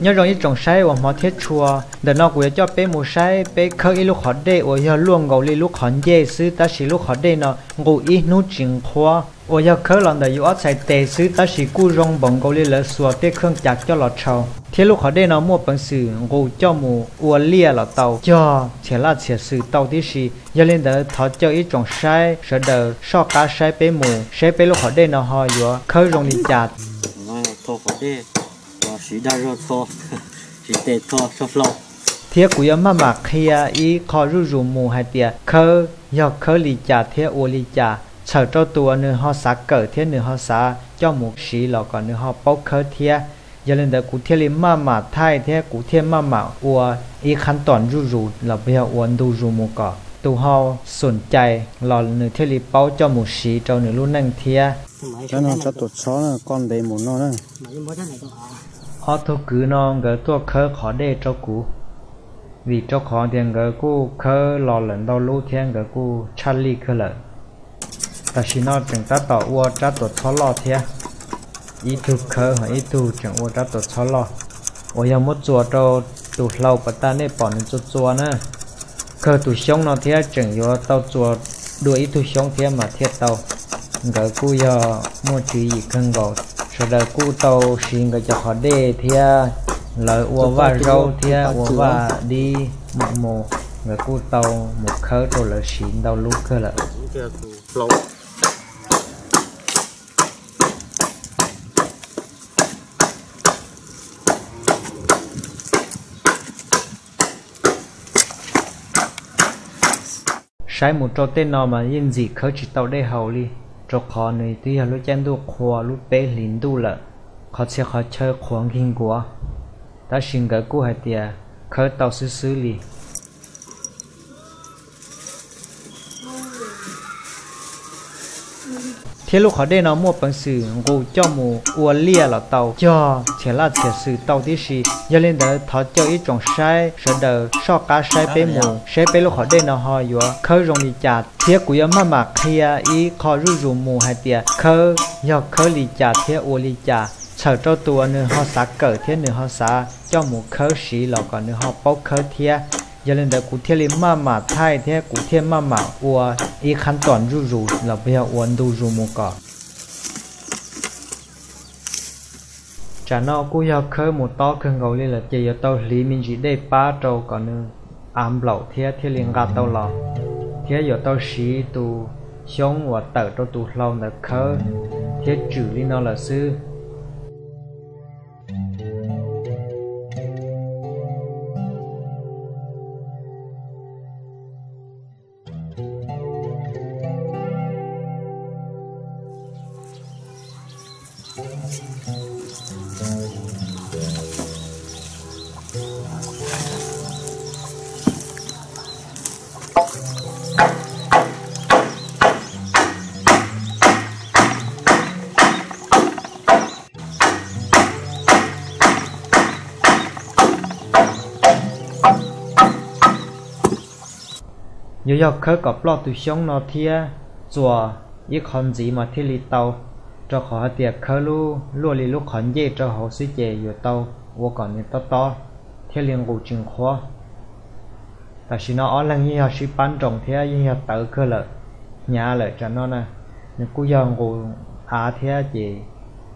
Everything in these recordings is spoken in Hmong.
Nyob zoo ib tsoom saib uas hmov thiab tshua, ntawm no kuv yuav coj peb mus saib peb khawb ib lub qhov dej uas yog luaj nkaus li lub qhov ncej xwb, tab sis lub qhov dej no nqus ib hnub tsis nqhuab. Uas yog khawb los ntawm yus ob txhais tes xwb, tab sis kuj zoo npaum nkaus li lawv xuas tej khawj cas coj los tshau. Thiab lub qhov dej no muaj peev xwm nqus coj mus ua liaj los tau, cog txhiam laj txhiam xwm tau tib si. Yog li ntawd thov caw ib tsoom saib sawv daws soj qab saib peb mus, saib peb lub qhov dej no ho yuav khawb zoo li cas. Tho qhov dej, siv dag zog tho, siv tes tho tso hlau. Thiab kuv yuav maj mam qhia ib qho zuj zus mus hais tias khawb yog khawb li cas thiab ua li cas, txhawm rau tus uas nws ho xav kawm thiab nws ho xav coj mus siv los kom nws ho paub khawb thiab. Yog li ntawd kuv thiaj li maj mam thaij thiab kuv thiaj maj mam ua ib qhab tom zuj zus los puas yog ua ntu zus mus kom tus ho xum cai los nws thiaj li paub coj mus siv rau nws lub neej thiab. Cov no cov tuam txhob na, koj ntev mus no na. Ob tug kwv no nkawd tuaj khawb qhov dej rau kuv, vim rau qhov tias nkawd kuj khawb los lawm ntau lub thiab nkawd kuj tshaj lij kawg lawm. Tam sim no tseem tab tom ua rab tuam txhob loj thiab, ib tug khawb ho ib tug tseem ua rab tuam txhob loj, uas yog muab txuas rau tus hlau pas tas nej pom nws txua txua na. Kawg tus xyoob no thiab tseem yuav tau txuas dua ib tug xyoob thiab mas thiaj tau. Nkawd kuj yog muaj tswv yim kawg nkaus, sawv daws kuj tau siv nkawd cov qhov dej thiab, lawv ua vaj zaub thiab ua vaj dib mus, nkawd kuj tau mus khawb rau lawv siv ntau lub kawg lawm. Saib mus rau tej no mas yeej ntxim khawb tsis tau dej haus li, rau qhov nws twb yog lub caij ntuj qhua lub peb hlis ntuj lawm, qhov txhia qhov chaw qhuav nkig nkuav, tab sis nkawd kuj hais tias khawb tau xwb xwb li. Thiab lub qhov dej no muaj peev xwm nqus coj mus ua liaj los tau, cog txhiam laj txhiam xwm tau tib si. Yog li ntawd thov caw ib tsoom saib sawv daws soj qab saib peb mus, saib peb lub qhov dej no ho yuav khawb zoo li cas. Thiab kuv yuav maj mam qhia ib qho zuj zus mus hais tias khawb yog khawb li cas thiab ua li cas, txhawm rau tus uas nws ho xav kawm thiab nws ho xav coj mus khawb siv los kom nws ho paub khawb thiab. Yog li ntawd kuv thiaj li maj mam thaij thiab kuv thiaj maj mam ua ib qhab tom zuj zus los puas yog ua ntu zus mus kom. Tsam no kuj yog khawb mus tob kawg nkaus li lawm ces yuav tau hliv me ntsis dej pab rau kom nws av nplaum thiab thiaj li nqa tau los, thiab yuav tau siv tus xyoob uas tawm rau tus hlau ntawd khawb thiab tswm li no lawm xwb. Yuav yog khawb kom ploj tus xyoob no thiab txuas ib qho ntxiv mas thiaj li tau, rau qhov hais tias khawb lub luaj li lub qhov ncej rau hauv xwb ces yuav tau ua kom nws tob tob thiaj li nqus tsis nqhuab. Tam sim no ob leeg yeej yog sib pab nroos thiab yeej yog tawv kawg lawm, hnyav lawm tsam no na. Nws kuj yog nqus av thiab ces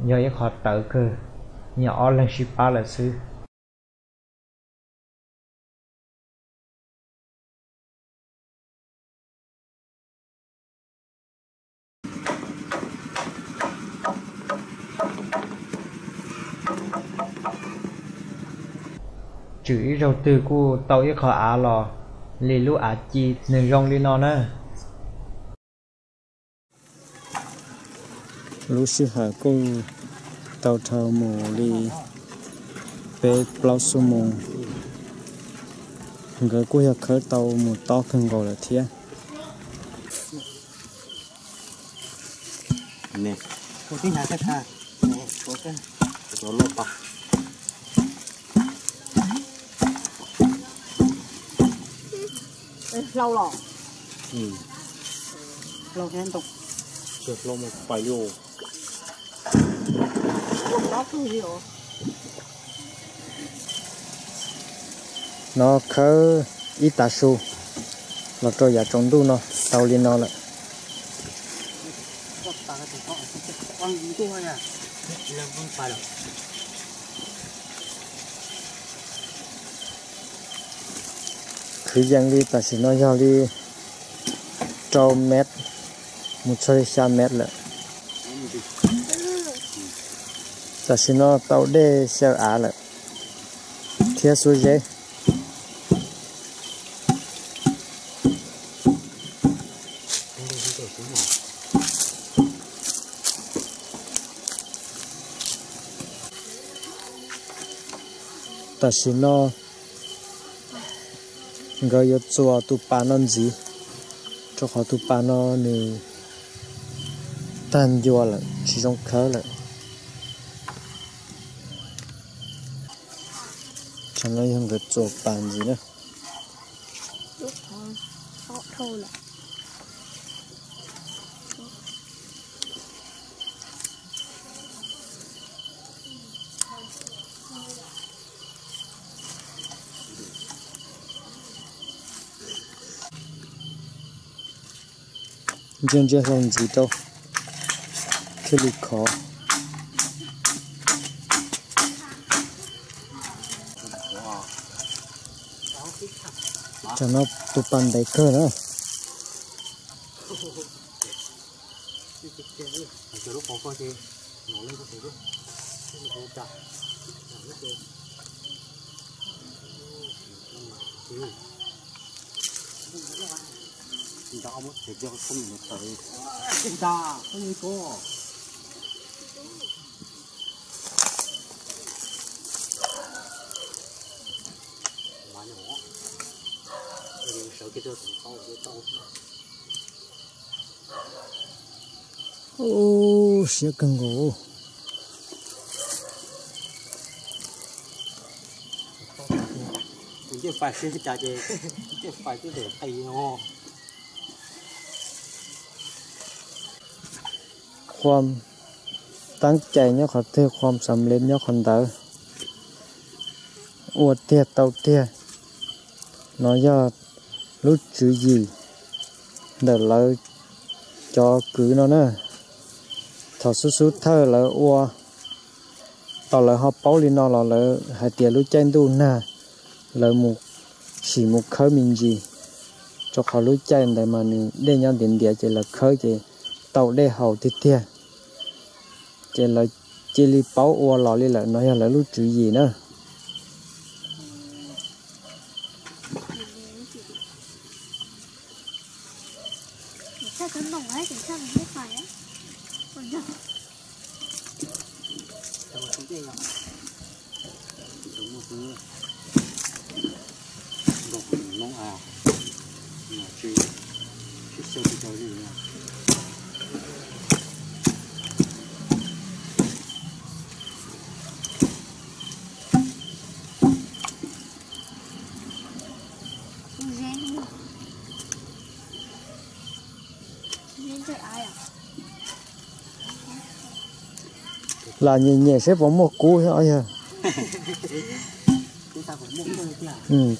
yog ib qho tawv kawg, yog ob leeg sib pab lawm xwb. Tswm ib zaug twg kuj tau ib qho av los li lub av ci, nws zoo li no na. Lub sij hawm kuj tau dhau mus li peb plaub xuab moos, nkawd kuj yog khawb tau mus tob kawg nkaus lawm thiab. Hlau los? Hlau thiab ntoo. Hlau mus pais li os. No khawb ib tav su los rau yav tsaus ntuj no tau li no lawm. Khwv yees li tam sim no yog li rau mev mus txog li xya mev lawm. Tam sim no tau dej xyaw av lawm thiab xuab zeb. Tam sim no nkawd yuav txuas tus pas no ntxiv, rau qhov tus pas no nws tag ncua lawm tsis zoo khawb lawm. Tam no yog nkawd txuas pas ntxiv na. Ntsia ntsia hlau ntxiv rau thiaj li khov. Tam no tus pas ntev kawg na. Ub, siab kawg nkaus. Khuam teeb cai nyob qhov twg, khuam xam lev nyob qhov ntawd. Ua tiag tau tiag. No yog lub tswv yim ntawm lawv cov kwv no na. Thaum xub xub thawj lawv ua tau, lawv ho paub li no los lawv hais tias lub caij ntuj nag lawv mus, sim mus khawb me ntsis, rau qhov lub caij ntawd mas nws dej nyob ntiav ntiav ces lawv khawb ces tau dej haus tiag tiag. Ces lawv cia li paub ua los li lawm, no yog lawv lub tswv yim na. Lam nyem nyem seb puas muaj kub os yawg.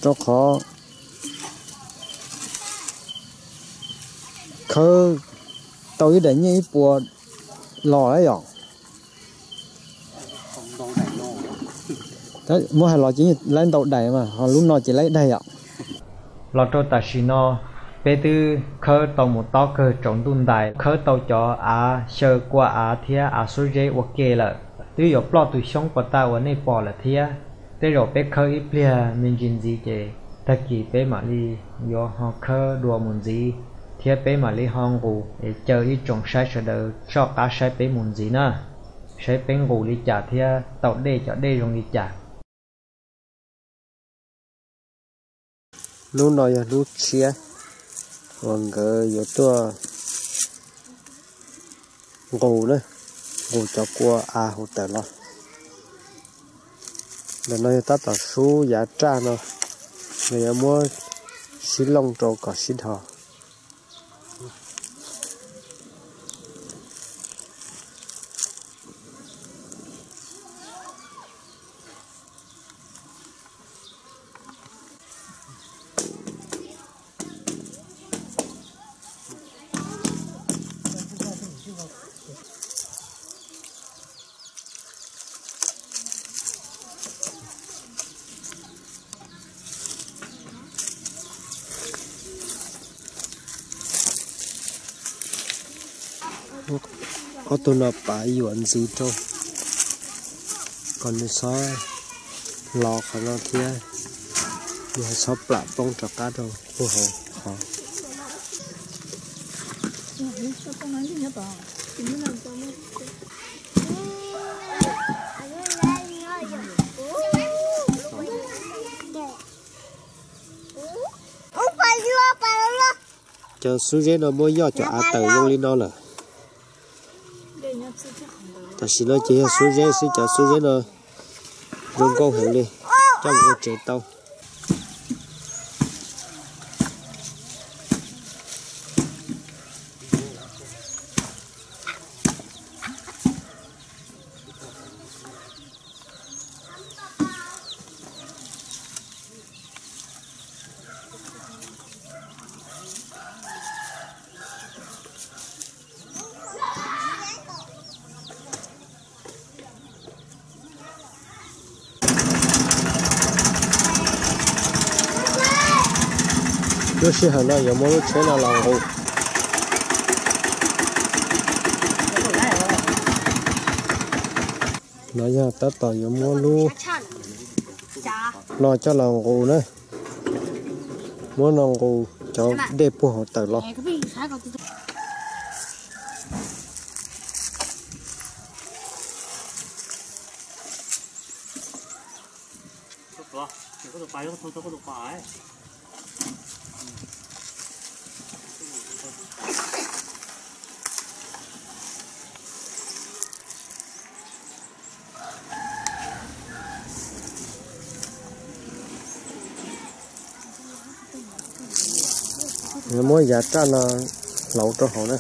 Rau qhov khawb tau ib daim nyiaj ib puas los lawm yom. Muab hais los ces laib ntau daim mas ho lub no ces laib daig yom. Los rau tam sim no peb twb khawb tau mus tob kawg tsaus ntuj ntais, khawb tau cov av xyaw kua av thiab av xuab zeb ua ke lawm. Twb yuav ploj tus xyoob puas tag uas nej pom lawm thiab. Tej zaum peb khawb ib pliag me ntsis ntxiv ces tag kis peb mam li yuav ho khawb dua mus ntxiv, thiab peb mam li ho nqus es caw ib tsoom saib sawv daws soj qab saib peb mus ntxiv na, saib peb nqus li cas thiab tau dej cov dej zoo li cas. Lub no yog lub tshiab uas nkawd yuav tuaj nqus na, nqus cov kua av hauv tawm los. Ntawm no yog tab tom sub yav raj no, nkawd yuav muab sib looj rau kom sib dhos. Ob tug no pav yuam ntxiv rau kom nws txhob los qhov no thiab, nws ho txhob plam poob rov qab rau puag hauv qhov. Cov xub zeb no muab yoj cov av tawm zoo li no lawm. Tam sim no ces yog xub zeb xwb, cov xub zeb no zoo nkauj heev li, coj mus ua tsev tau. Lub sij hawm no yuav muab lub tsheb no los nqus. No yog tab tom yuav muab lub no coj los nqus na, muab no nqus cov dej puag hauv tawm los. Muab yav raj no hlauv rau hauv na.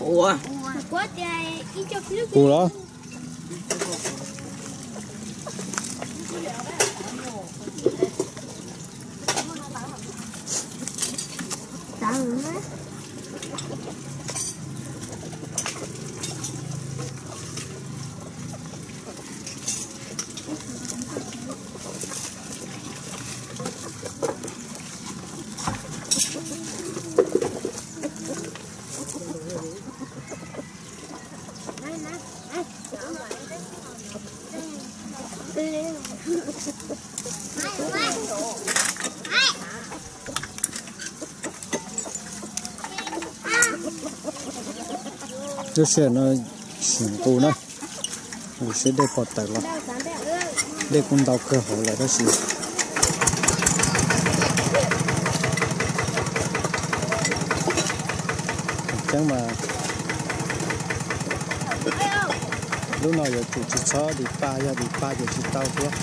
Ua los. Lub sij hawm no sim nqus na, nqus seb dej puas tawm los. Dej kuj ntau kawg hauv lawm tab sis tseeb mas lub no yuav tsum tsis txhob dim pa, yog dim pa ces tsis tau thiab.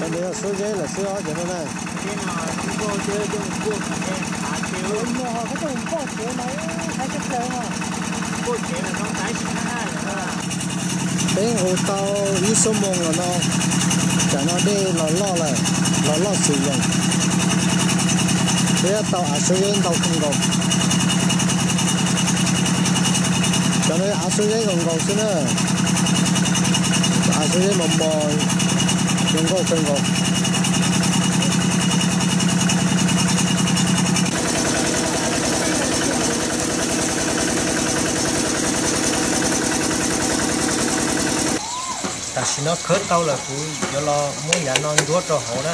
Cov ntawd yog xub zeb lawm xwb os cov no na. Mus ho koj tuaj mus npog tsev mas saib teb chaws mas. Peb nqus tau ib xuab moos los no, tsam no dej los loj lawm, los loj xwm yeem. Peb yuav tau av Suav Zeb ntau kawg nkaus. Cov no av Suav Zeb nkaus nkaus xwb na. Av Suav Zeb mos mos, zoo nkauj kawg nkaus. Tam sim no khawb tau lawm, kuv yuav los muab yav no ntsuab rau hauv na.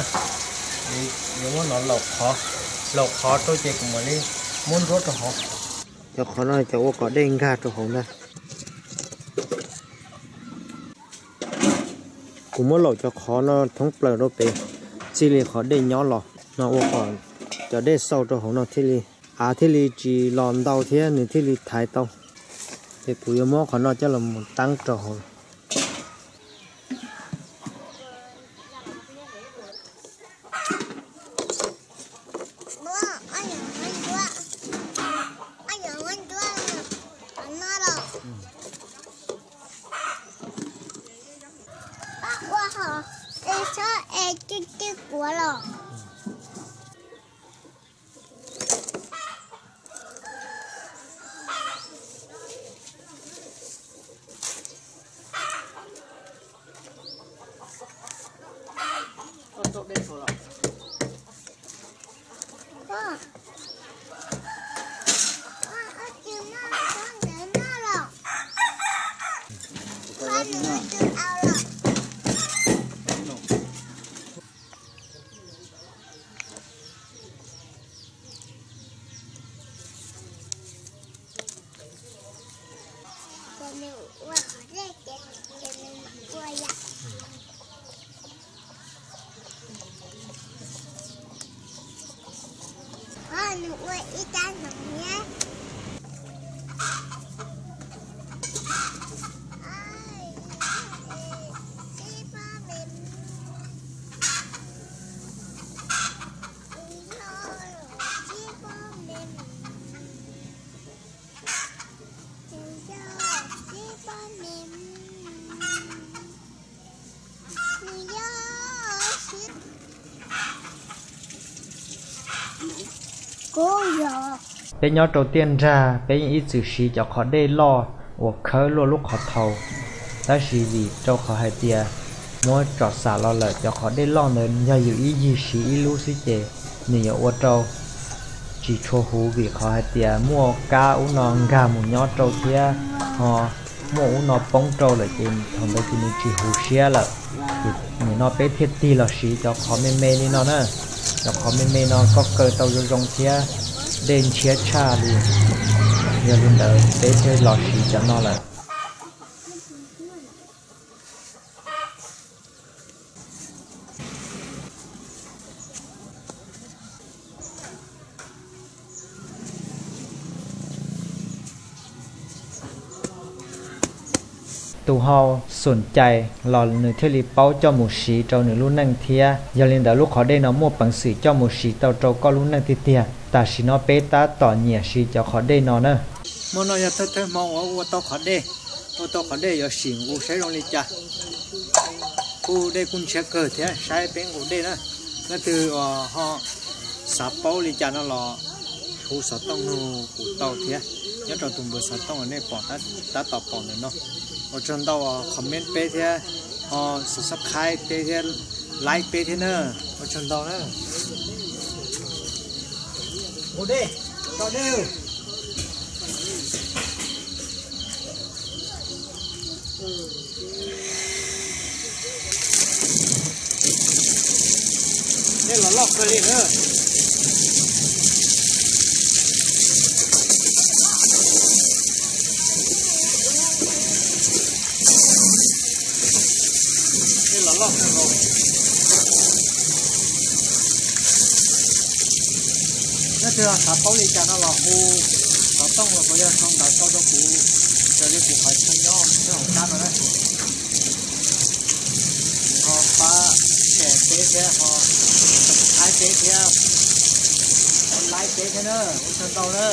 Yuav muab no laus qhov, laus qhov rau ces kuv mam li muab ntsuab rau hauv. Cov qhov no cov ua kom dej nkag rau hauv ntag. Kuv muab laus cov qhov no thoob plaws rau pem, txij li qhov dej nyob los no ua kom cov dej xauj rau hauv no thiaj li, av thiaj li tsis los ntau thiab nws thiaj li thaiv tau. Ces kuv yuav muab qhov no coj los mus teeb rau hauv. Pab ua hov, es txhob es cwj cwj kuav los. Ces nws ua qhov dej ces, ces nws mam ua yom. Qhov nws ua ib rab hnoos thiab. Peb nyob rau tiaj nrag, peb yeej ib txwm siv cov qhov dej loj uas khawb luaj lub qhov thaud, tab sis vim rau qhov hais tias muab tsom xam los lawm, cov qhov dej loj ntawd yog yus ib yig siv ib lub xwb ces nws yuav ua rau tsis tshua huv, vim qhov hais tias muaj kab ub no nkag mus nyob rau thiab ho muaj ub no poob rau lawm ces thaum ntawd ces nws tsis huv siab lawm. Ces nim no peb thiaj tig los siv cov qhov me me li no na. Cov qhov me me no koj kaw tau zoo zoo thiab dej ntshiab tshaj li. Yog li ntawd peb thiaj los siv cov no lawm. Tus ho xoom cai los nws thiaj li paub coj mus siv rau nws lub neej thiab. Yog li ntawd lub qhov dej no muaj peev xwm coj mus siv tau rau koj lub neej tiag tiag. Tam sim no peb tab tom nyiam siv cov qhov dej no na. Hmo no yog thawj thawj hmo uas ua tau qhov dej, ua tau qhov dej yuav sim nqus saib zoo li cas. Kuj dej kuj ntshiab kawg thiab, saib peb nqus dej na. Leej twg ho xav paub li cas no los hu xov tooj nug kuv tau thiab. Nyob rau tus npawb xov tooj nej pom, tab tom pom ntawm no. Ua tsaug ntau, comment peb thiab, ho subscribe peb thiab, like peb thiab na. Ua tsaug ntau na. Nqus dej, nqus dej. Dej los loj kawg li na. Dej los loj kawg nkaus. Leej twg xav paub li cas no los hu xov tooj los yog sau ntawv sau rau kuv, raws li kuv qhov chaw nyob nyob hauv qab no na. Ho pab share peb thiab, ho subscribe peb thiab, ho like peb thiab na, ua tsaug ntau na.